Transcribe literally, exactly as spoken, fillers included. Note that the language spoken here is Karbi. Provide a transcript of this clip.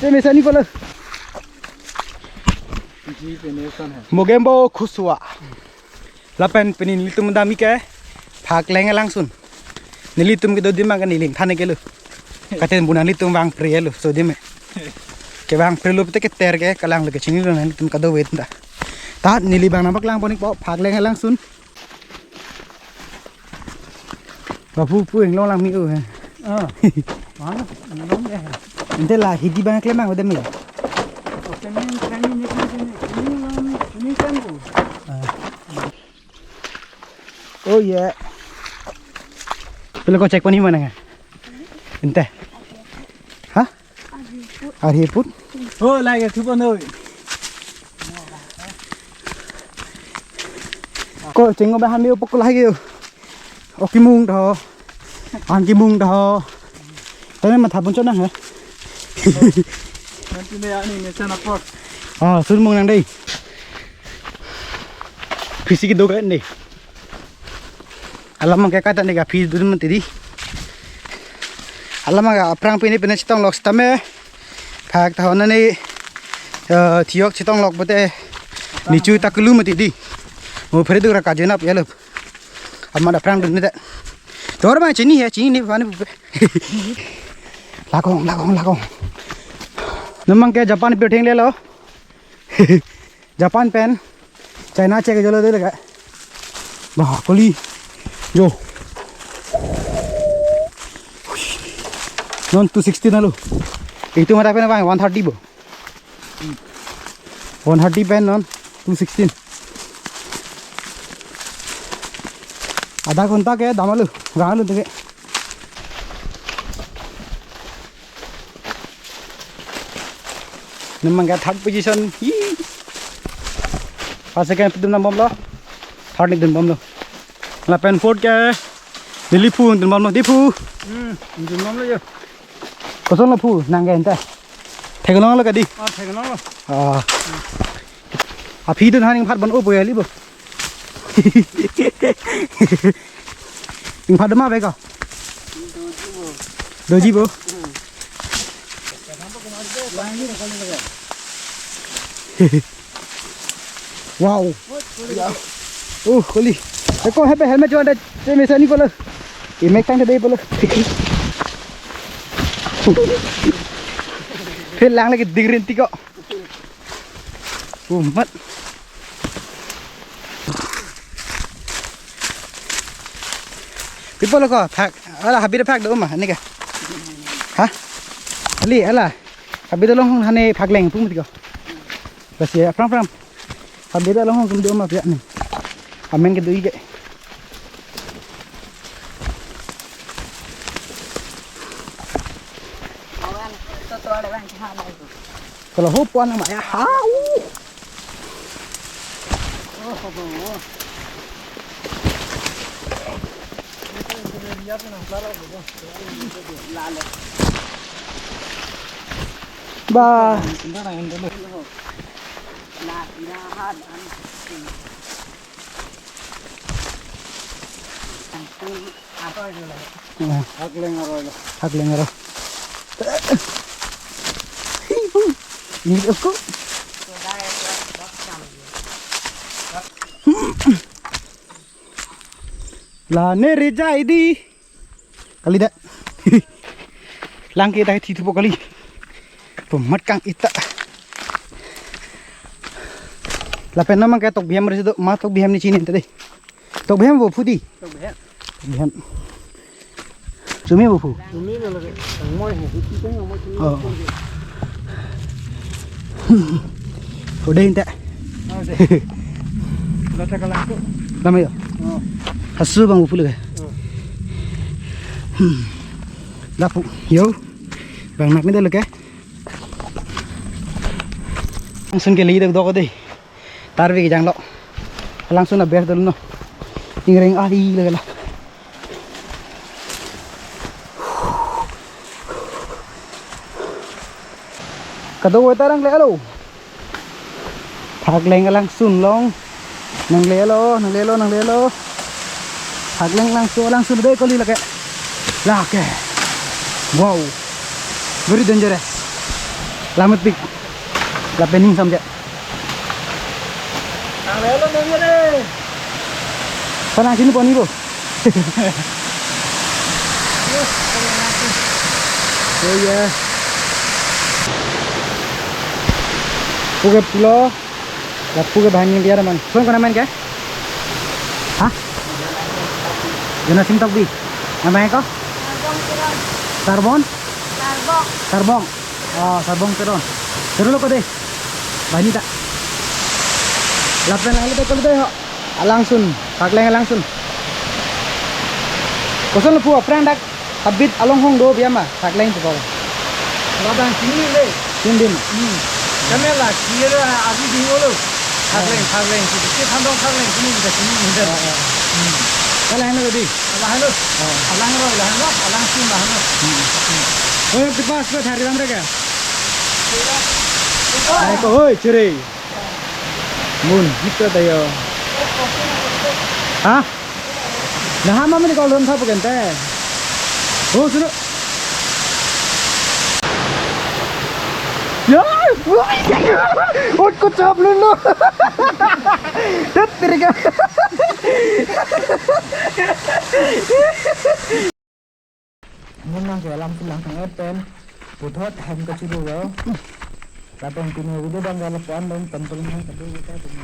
Te mesen ni polo. Mogembo Khosua. Lapen pini nelitum damji ke Phakleng alangsun. Nelitum kedo adim ke neli than ke lo. Katen bu nanglitum vangpre lo, so adim ke. Kevangpre lo pute keter ke kalang lo, kechinilo nanglitum kadokave ta. Ta neli bang nangpaklang pon-ikpo Phakleng alangsun. Bapu pu inglong lang mi o he. Ah. Mana? Inglong ya. Ante la hidi bang klem bang udah mi. Oke, ini kami ini kan ini. Ini kan bu. Ah. Oh ya. Pele ko cek pani mana nga? Ante. Hah? Arhi put. Oh, lagi tu pun oi. Ko chengo bahan mi upok lagi yo. Oke mung dah. Angki mung dah. Tapi matha pun chonang ya. Nanti ni ani ni sana por. Ah, sun mung nang dei. Phisi kedo ka dei. Alam ke kata ni ka phi dun mati dei. Alam ke aphrang pini pini chetong lok sitame. Phak tahun ni, eh, thiyok chetong lok pute. Nichu ta kelu mati dei. Mo phere dura kajenap ya lo. Amat aphrang dun ni ta. Tor ma chini ya, chini ni pani pupe. Lagong, lagong, lagong. Namang ke Japan pi theng le lo. Japan pen China che kejolo dei le ka. Bah, koli. Jo. Non two sixty na lo. Itu mata pen bang one thirty bo. One thirty pen non two sixteen. Adha ghonta ke dam lo, gang lo te ke. Namang ke third position. Hi. First, second pidun nang bomlo. Third ni dun bomlo. Lapen fourth ke Dili phu dun bomlo, di phu. Hmm, dun bomlo yo. Koson lo phu, nang ke anta. Theklong lo ka dei. Ah, theklong lo. Ah. Aphi dun haning phat bon o po ya li bo. Ing phat ma be ka. Doji bo. Wow. Ya. Uh, koli. Eko hepe helmet juan da te mesen ni polo. Imek tang de polo. Phil lang lagi dingrin tiko. Umat. People ko phak, ala habir phak do ma, ni ka? Ha? Ali, ala. Habir along hane Phakleng pum tiko. Basi ya, pram, pram. Habir along hong kum do ma pia ni. Amen ke do ige. Awan, to to ada bang, ha, bang. Kalau hopo anak mak ya, hau. Bah. Phakleng aro. Phakleng aro. Ini aku. La ne rejai dei. Kali da. Lang ke dai thi thupo kali. Pemat kang ita. Lapen namang ke tok biam resi do, ma tok biam ni chini tadi. Tok biam bo phu dei. Tok biam. Tok biam. Chumi bo phu. Chumi lo lagi. Angmoi he, iti teng angmoi chumi. Oh. Udah ente. Oh, deh. Udah cakap langsung. Lama ya? Oh. Hasu bang bo phu lagi. Oh. Hmm. Lapu. Yo. Bang nak ni dah lagi. Langsung ke lagi dah dok dei. Tarvi kejang lo. Langsung na ber dolo no. Ingreng ari lagi la. Kadokave ta nanglelo. Phakleng alangsun along. Nanglelo, nanglelo, nanglelo. Phakleng alangsun, alangsun dei kali lake. Lake. Wow. Very dangerous. Lamut pik. Lapen ning samjak. Ang lelo nunggu deh. Sana sini poni bo. Oh ya. Oke pulo. Lapu ke bahan yang biar man. Kung kona man ke? Hah? Jona Sing Tokbi. Namanya ko? Sarbong Teron. Sarbon? Sarbong. Sarbong. Oh, Sarbong Teron. Teron lo ko deh. Bahini ta. Lapen lalu deh kalau deh ho. Alangsun. Thakleng alangsun. Koson lapu aphrang dak habit along hong do biama. Thakleng tu ko. Labang sini le. Sini din. Hmm. Kami la sini le abi di olo. Thakleng, thakleng. Sini sini thandong thakleng sini kita sini kita. Oh, oh. Hmm. Kalau hendak tadi. Alang lo. Oh. Alang lo, alang lo, alang sini alang lo. Hmm. Oh, yang tepas buat hari bang mereka. Ay ko, hoy, chere. Mun, kita tayo. Hah? Nah, mama ni kalau dalam sapu kan teh. Oh, sudah. Ya, ot ko chap lun lo. Tet tirga. Mun nang ke alam silang sang et pen puthot hem kachuru lo. Lapen pini video bang kalau puan dong tempel nang kadu kita pini.